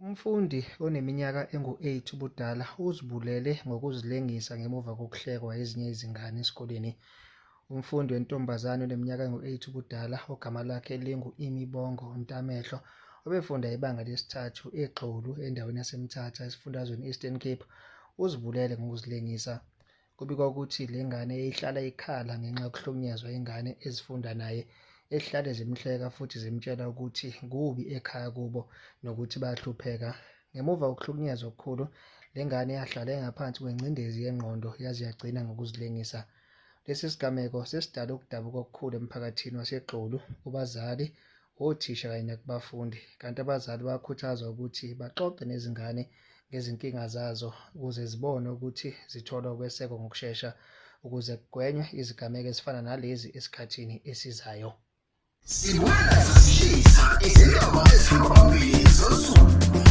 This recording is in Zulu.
Umfundi oneminyaka engu-8 ubudala uzibulele ngokuzilengisa ngemuva kokuhlekwa ezinye izingane esikoleni. Umfundi wentombazane oneminyaka engu-8 ubudala ogama lakhe lingu-Imibongo Ntamehlo obefunda ibanga lesithathu eGxulu endaweni yaseMthatha esifundazweni Eastern Cape uzibulele ngokuzilengisa. Kubikwa ukuthi le ngane ihlala ikhala ngenxa yokuhlukunyezwa ingane ezifunda naye ehlale zimhleka futhi zimtshela ukuthi kubi ekhaya kubo nokuthi bayahlupheka. Ngemuva kokuhlukunyezwa okukhulu, le ngane yahlala ingaphansi kwengcindezi yengqondo yaze yagcina ngokuzilengisa. Lesi sigameko sesidale ukudabuka okukhulu emphakathini waseGxulu, kubazali, othisha kanye nakubafundi, kanti abazali bayakhuthazwa ukuthi baxoxe nezingane ngezinkinga zazo ukuze zibone ukuthi zithola ukwesekwa ngokushesha ukuze kugwenywe izigameko ezifana nalezi esikhathini esizayo. Sibuya sishisa izindaba ezihamba phambili zosuku.